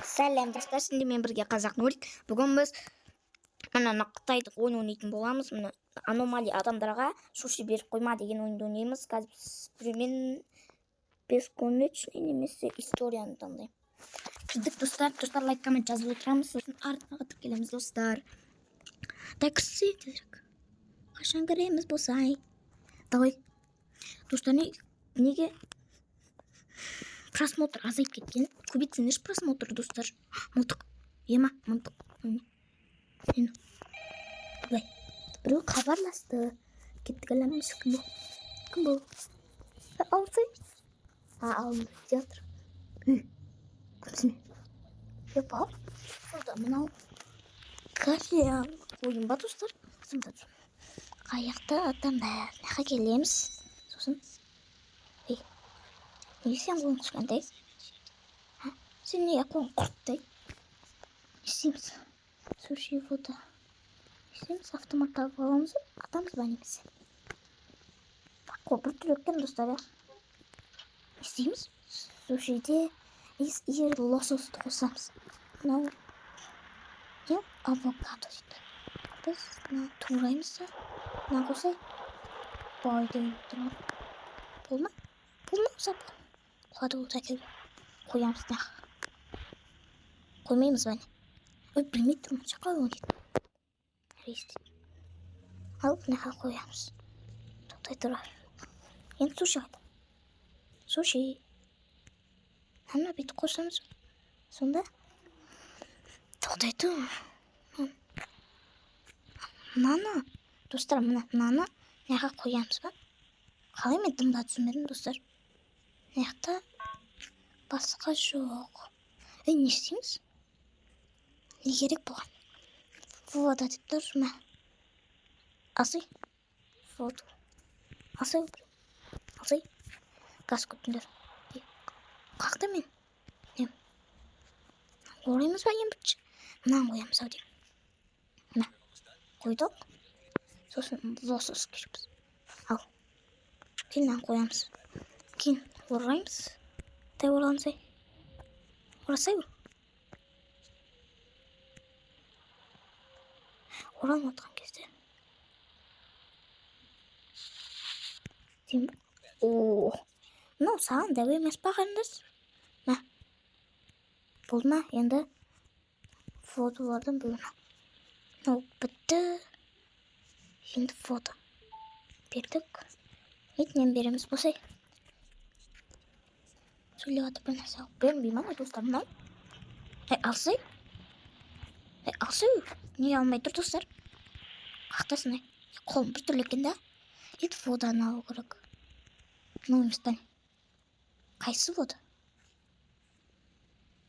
Сәлем, достар! Сендермен бірге Қазақ Нурик. Бүгін біз мына қытайдық ойын ойнайтын боламыз. Мына аномалия адамдарға суши беріп қойма деген ойынды ойнаймыз. Қазір біз біреумен бесконечный немесе историяны таңдаймын. Кірдік, достар. Достар, лайк, коммент жазып отырамыз. Сосын артына тіркелеміз, достар. Дай, кірсе тезірек. Қашан кіреміз болсай? Давай. Достар, неге просмотр азайып кеткен? Көбейтсеңдерші просмотр, достар. Мылтық ема, мылтық. Міне. Давай, біреу хабарласты. Кеттік, аламыз. Кім бұл? Кім бұл? Алсай, а, алынды. Театр. Үй, кімсің? Е, бар сонда мынау кальян ойын ба, достар? Қай жақта адам бәрі? Мына жаққа келеміз. Сосын, ей, неге сен қолың кішкентай? А сен неге қолың құрттай? Не істейміз? Суши, вода. Не істейміз? Автомат тауып аламыз ба, атамыз ба немесе? Қол біртүрлі екен, достар, иә. Не істейміз? Сушиде егер лососты қосамыз. Мынау не? Авокадо дейді. Біз мына тураймыз да, мына қосайық. Бай деген тұрған болды ма? Болды ма? Ұзап құлады. Болды, әкеліп қоямыз. Мына қоймаймыз ба, не? Ой, білмей тұрмын, қалай ойнайды. Рис дейді. Ал мына жаққа қоямыз. Тоқтай тұр. Енді суши қайда? Суши ана бүйтіп қосамыз сонда. Тоқтай тұр. Мынаны, достар, мына мынаны мына жаққа қоямыз ба, қалай? Мен дым да түсінбедім, достар. Мына жақта басқа жоқ. Ей, не істейміз? Не керек бұған? Вода деп тұр. Мә, алсай воду, алсай, алсай. Газ күтіңдер. Қақта мен не ораймыз ба? Ең бірінші мынаны қоямыз ау деймін. Мына қойдық. Сосын лосось керекпіз. Ал, кейін мынаны қоямыз, кейін ораймыз. Дай, оралсай, орасай. Оралып отырған кезде деймін. О, мынау саған дәу емес па, қарындас? Мә, болды ма? Енді фотолардан бөлім мынау бітті. Енді фото бердік. Енді нені береміз болсай? Сөйлеп жатыр бір нәрсе. Бермей ма, достар, мынау? Ей, алсай, ей, алсай. Неге алмай тұр, достар? Қақтасың, ей, қолым біртүрлі екен да. Енді воданы алу керек. Мынау емес па, не? Қайсысы вода?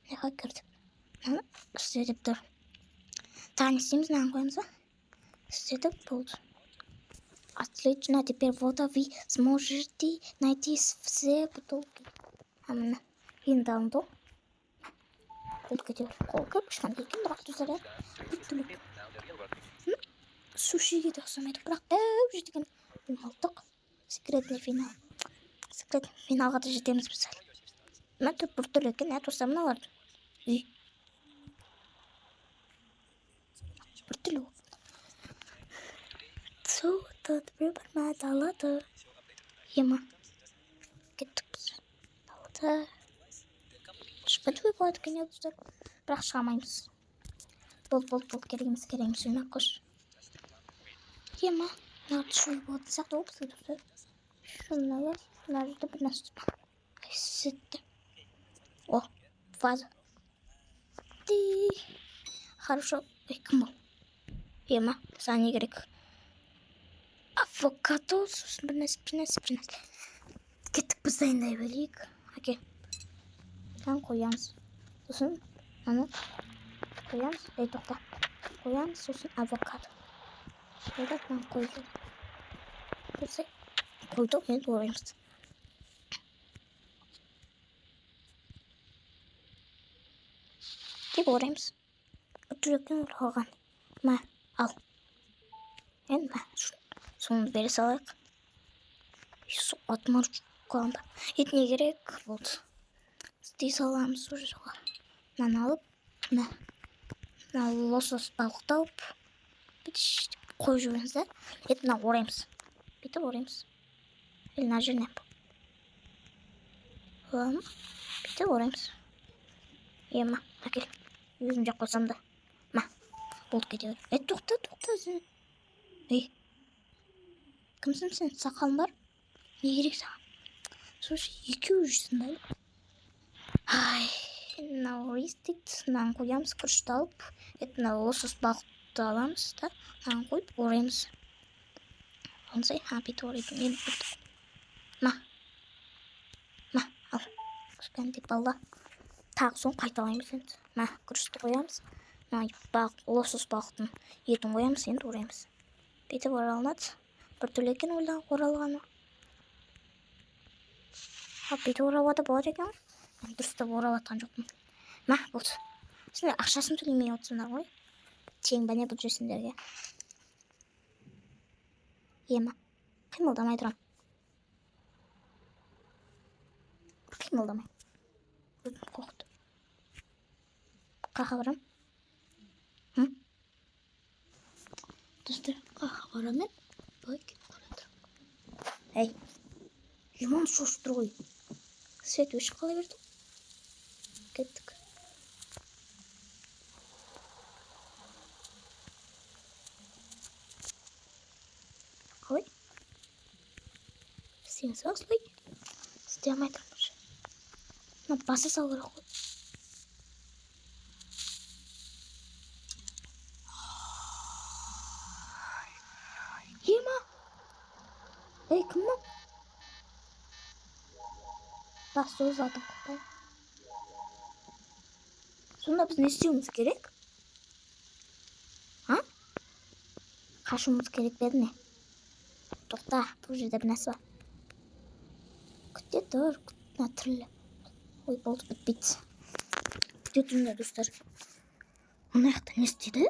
Мына жаққа кірдік. Мынаны істе деп тұр. Тағы не істейміз? Мынаны қоямыз ба? Істедік, болды. Отлично, теперь вода, вы сможете найти все бутылки. А, міне, енді алынды ғой. Болды, кете бер. Қол кіп кішкентай екен, бірақ, достар, иә, біртүрлі. Сушиге де ұқсамайды, бірақ дәу жеткен. Мылтық. Секретный финал. Секретный финалға да жетеміз біз әлі. Мына түп біртүрлі екен, ә, достар, мыналар. Үй, біртүрлі. Су, біреу бар ма далада? Ема, кеттік біз. Далада шықпай болады екен, иә, достар, бірақ шыға алмаймыз. Болды, болды, болды, керек емес, керек емес. Ойнақ, қош. Ема, мына түсуге болатын сияқты ғой бізге, достар. Еще мыналар. Мына жерде бір нәрсе тұр. Қайсысы? О, ваза. Ты хорошо. Ой, кім бұл? Ема, саған не керек? Авокадо, сосын бір нәрсе, бір нәрсе, бір нәрсе. Кеттік, біз дайындай берейік. Әке, мынаны қоямыз, сосын мынаны қоямыз. Ей, тоқта. Қоямыз, сосын авокадо қойдық. Мынаны қойдық, қойдық. Енді ораймыз деп ораймыз. Біртүрлі екен оралған. Мә, ал. Енді мә, соны бере салайық. Отморозка. Ет не керек? Болды, істей саламыз уже. Мынаны алып, мына мына лосось балықты алып, бүйтіп қойып жібереміз да. Енді мына ораймыз. Бүйтіп ораймыз. Или мына жерінен. Бүйтіп ораймыз. Ема, әкел. Өзім жеп қойсам да. Ма, болды, кете бер. Е, тоқта, тоқта сен. Ей, кімсің сен? Сақалың бар? Не керек саған? Слушай, екеуі жүрсің да. Ай, мынау рис дейді. Мынаны қоямыз, күрішті алып. Енді мына лосось балықты аламыз да, мынаны қойып ораймыз. Онсай, а, бүйтіп орайтын. Енді бүйтіп. Ма. Ма, ал. Кішкентай бала. Тағы соны қайталаймыз енді. Мә, күрішті қоямыз. Мына балық, лосось балықтың етін қоямыз, енді ораймыз. Бүйтіп оралынады. Біртүрлі екен оралғаны. Ал бүйтіп орауға да болады екен ғой. Мен дұрыстап орап жатқан жоқпын. Мә, болды. Сендер ақшасын төлемей отырсыңдар ғой. Тең ба не бұл жер сендерге? Ема, қимылдамай тұрамын. Қимылдамай. Өзім қорқытып. Қақа барам? Хм? Достар, қақа барам мен? Былай кетіп бара жатырмын. Әй, жаман шошып тұр ғой. Свет өшіп қала берді. Кеттік. Қалай? Істейміз ба осылай? Істей алмай тұрмын уже. Мына баса салу керек қой. Ема! Ей, кім мынау? Бас созатын қой. Сонда біз не істеуіміз керек? А? Қашуымыз керек пе еді не? Тоқта, бұл жерде бір нәрсе бар. Күте тұр, мына тірілі. Ой, болды, бітпейді. Күте тұрыңдар, достар. Мына жақта не істеді?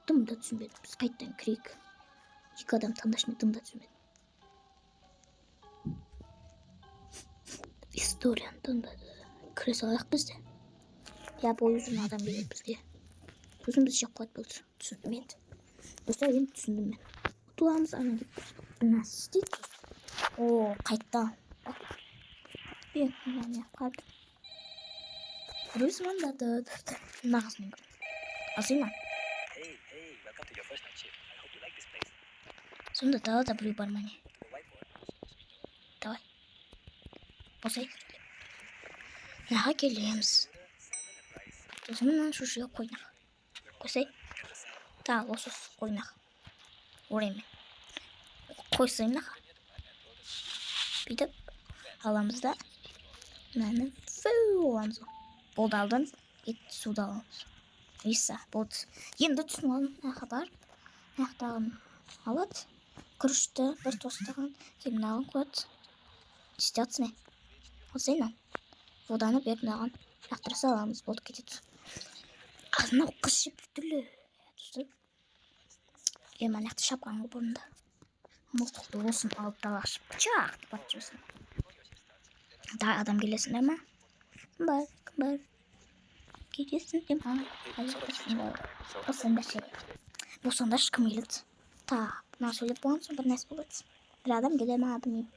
Дым да түсінбедім. Біз қайтадан кірейік. Екі адам таңдашы, мен дым да түсінбедім. Историяны таңдады. Кіре салайық біз де. Я бұл ұзын адам келеді бізге. Сосын біз жеп қояды, болды. Түсіндім енді. Достар, енді түсіндім мен. Ұтыламыз, ана деп бір нәрсе істейді. О, қайтты. Мен мынаны қалды. Біреу звондады, достар. Мына қызын көрдім. Алсай ма? Hey, hey, welcome to your first night shift. I hope you like this place. Сонда далада біреу бар ма не? To the whiteboard. Давай. Босай. Мынаға келеміз. Сосын мынаны шошыға қойнақ. Қойсай. Тағы лосось қойнақ. Ораймын мен. Қойсай мынаға. Бүйтіп аламыз да мынаны фу аламыз. Болды, алдым. Ет суды аламыз. Иса, болды. Енді түсініп алдым. Мынаға барып, мынақтағын алады. Күрішті бір тостаған, кейін мынаған қояды. Не істеп жатсың, е? Осылай мынаны. Воданы беріп мынаған лақтыра саламыз, болды, кетеді. А мынау қыз ше біртүрлі. Достар. Е, мына жақта шапқан ғой бұрында. Мылтықты осын алып далаға шығып пышақ деп атып жіберсін. Да, адам келесіңдер ма? Кім бар? Кім бар? Келесіңдер ма? Қаяқтасыңдар? Босаңдаршы. Босаңдаршы, кім келеді? Так, мына сөйлеп болған соң бір нәрсе болады. Бір адам келе ма, білмеймін.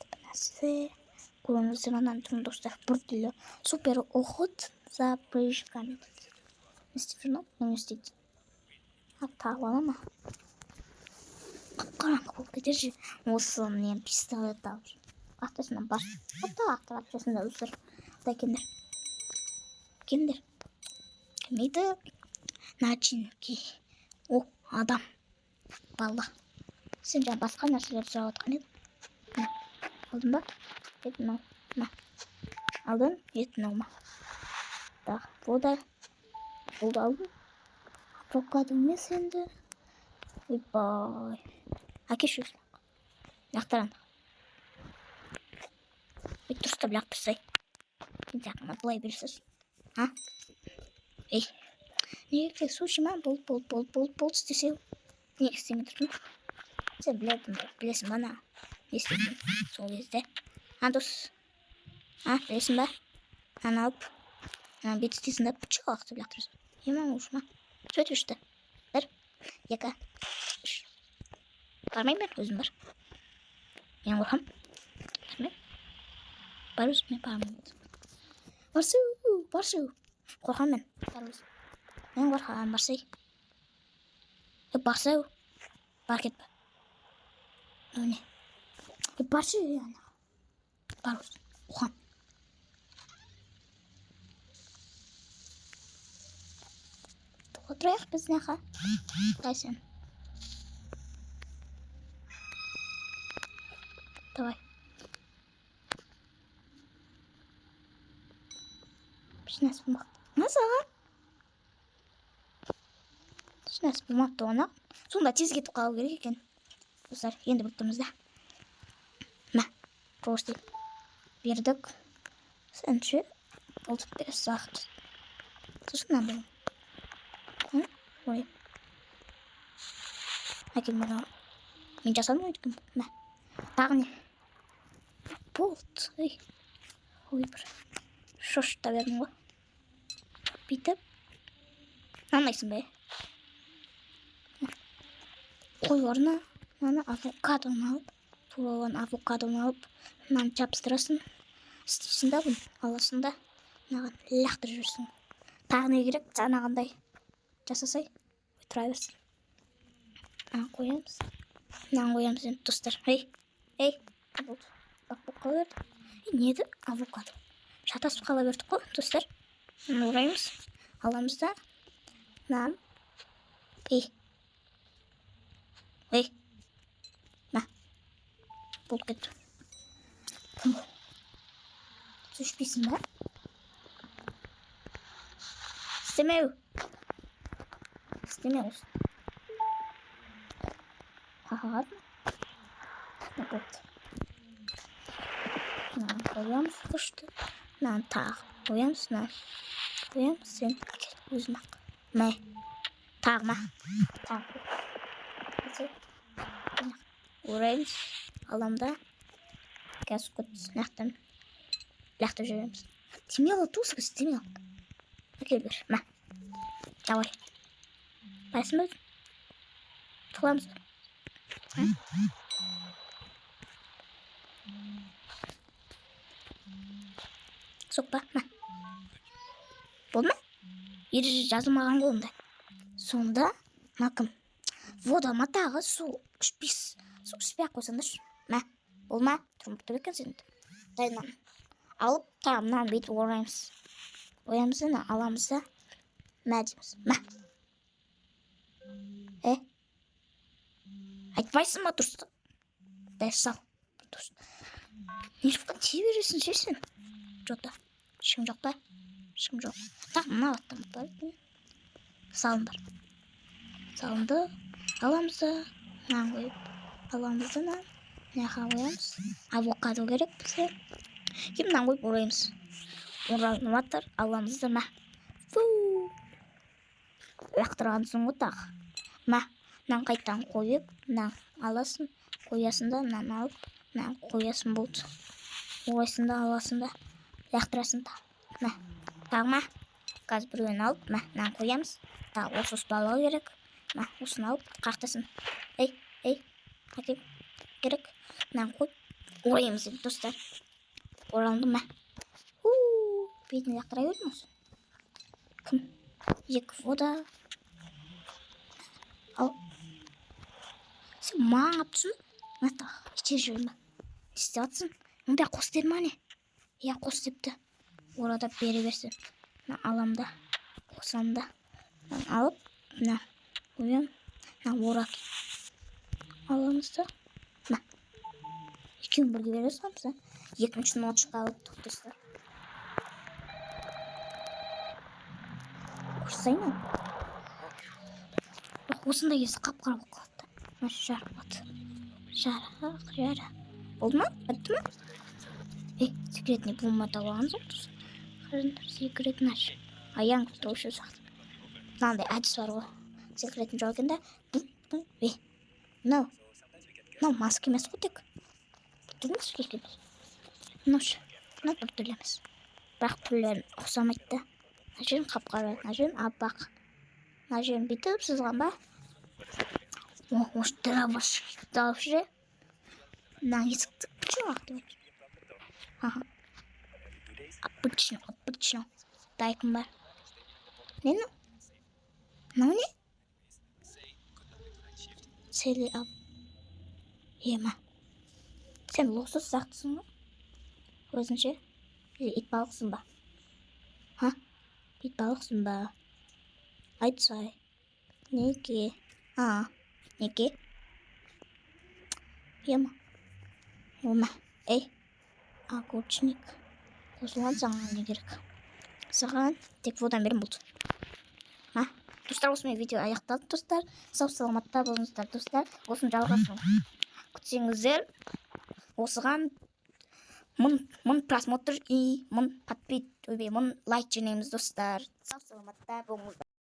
Бір нәрсе. Көріңіздер, ананы тұрмын, достар. Біртүрлі. Супер уход за прыжками. Не істеп жүр мынау? Мынау не істейді? А, тағы ала ма? Қап-қараңғы болып кетерші. Осы не пистолет алып жүр. Ақтасынан бас. Ата, ақтап атасында достар. Да, келіңдер. Келіңдер. Келмейді. Начинки. О, адам. Бала. Сен жаңа басқа нәрселерді сұрап жатқан едің. Мә, алдың ба? Ет мынау. Мә. Алдың? Ет мынау ма? Так, вода. Болды, алдым. Авокадо емес енді. Ойбай. Әкеші өзің. Лақтыр ана. Ой, дұрыстап лақтырсай. Сен жақына былай бере салсың. А? Ей. Не керек суши ма? Болды, болды, болды, болды, болды, істесе. Не істемей тұрсың? Сен білетін, білесің ба ана? Не істейтінін сол кезде? А, дос. А, білесің ба? Аны алып. Ана бүйтіп істейсің да, пычақ деп лақтырасың. Ема уж ма. Сөйтіп ішті. 1, 2, 3. Бармаймын мен, өзім бар. Мен қорқамын. Бармаймын. Бар өзім, мен бармаймын. Барсу, барсу. Қорқамын мен. Бар өзім. Мен қорқамын, барсай. Е, барсай. Бар кетпе. Мынау не? Е, баршы, е, ана. Бар өзім. Қорқамын. Отырайық біз мына. Дай сен. Давай. Ешнәрсе болмапты. Мына саған. Ешнәрсе болмапты оны. Сонда тез кетіп қалу керек екен. Достар, енді біліп тұрмыз да. Мә, просто бердік. Сен ше, болды, бере салайық. Сосын мынаны беремін. Ой. Әкел мына. Мен жасадым ғой өйткені. Мә. Тағы не? Болды. Ой. Ой, бір. Шошыта бердім ғой. Бүйтіп. Нанайсың ба? Қой орнына мынаны авокадоны алып, туралған авокадоны алып, мынаны жабыстырасың. Істейсің да бұны, аласың да, мынаған лақтырып жібересің. Тағы не керек? Жаңағындай жасасай, ой, тұра берсін. Мынаны қоямыз. Мынаны қоямыз енді, достар. Ей, ей, болды. Бақ болып қала берді. Ей, не еді? Авокадо. Шатасып қала бердік қой, достар. Мынаны ораймыз. Аламыз да. Мынаны. Ей. Ей. Мә. Болып кетті. Су ішпейсің ба? Істемеу. Істеме осы. Қағады ма? Болды. Мынаны қоямыз күшті. Мынаны тағы қоямыз, мынаны қоямыз. Сен әкел өзің ақ. Мә. Тағы ма? Тағы. Ораймыз. Алам да. Қазір күт, мына жақтан лақтырып жібереміз. Тимей алады тусы, істемей алады. Әкел бер. Мә. Давай. Барасың ба өзің? Тығыламыз ба? Соқпа, мә. Болды ма? Ереже жазылмаған ғой онда. Сонда мына кім? Вода ма тағы? Су ішпейсіз. Су ішпей ақ қойсаңдаршы. Мә, болды ма? Тұрмып тұр екен сен. Дай мынаны. Алып, тағы мынаны бүйтіп ораймыз. Қоямыз да, мына аламыз да. Мә дейміз. Мә. Е? Айтпайсың ба дұрыс? Дай сал. Дұрыс. Нервқа тие бересің ше сен? Жота. Ешкім жоқ па? Ешкім жоқ. Так, мына аттан бар. Салыңдар. Салынды. Аламыз да, мынаны қойып аламыз да, мынаны мына жаққа қоямыз. Авокадо керек бізге. Кейін мынаны қойып ораймыз. Оралып жатыр. Аламыз да, мә. Фу. Лақтырғансың ғой тағы. Мә, мынаны қайтадан қойып, мынаны аласың, қоясың да, мынаны алып, мынаны қоясың, болды. Орайсың да, аласың да, лақтырасың да. Мә, тағы ма? Қазір біреуін алып, мә, мынаны қоямыз. Тағы лосось балығы керек. Мә, осыны алып, қақтасын. Ей, ей, әкел керек. Мынаны қойып, ораймыз енді, достар. Оралды, мә. У, бетіне лақтыра бердім осы. Кім? Екі вода. Ал. Сен маған тұрсың. Мына тағы, іше жүрме. Не істеп жатсың? Ондай қос деді ма не? Иә, қос депті. Орада бере берсін. Мына алам да, қосам да. Мынаны алып, мына қоямын. Мына ора аламыз да. Мына. Екеуін бірге бере саламыз да. Екінші ночка алып достар. Қойсай ма? Бірақ осындай кезде қап-қара болып қалады да. Мына жарық болады. Жарық, жарық. Болды ма? Бітті ма? Ей, секретный бумада алған жоқ достар. Қараңдар, секретный аш. Аян күтті осы сияқты. Мынандай әдіс бар ғой. Секретін жоқ екен да. Бум, бум, ей. Мынау. Мынау маска емес қой тек. Біртүрлі емес екен. Мынау ше. Мынау біртүрлі емес. Бірақ түрлері ұқсамайды да. Мына жерін қап қара, мына жерін аппақ, мына жерін бүйтіп сызған ба? О, может, дробаш ше. Мына есікті чувак деп. Ага. Обычно, обычно. Дай кім бар? Не мынау? Мынау не? Цели ап. Ема. Сен лосос сияқтысың ғой. Өзінше. Или итбалықсың ба? Ха? Итбалықсың ба? Айтсай. Неге? А, неге? Ема. Ома. Ей. Огурчник. Қосылған, саған не керек? Саған тек водан берем, болды. Ма? Достар, осымен видео аяқталды, достар. Сау саламатта болыңыздар, достар. Осының жалғасын күтсеңіздер, осыған 1000 просмотр и 1000 подпис, ойбай, 1000 лайк жинаймыз, достар. Сау саламатта болыңыздар.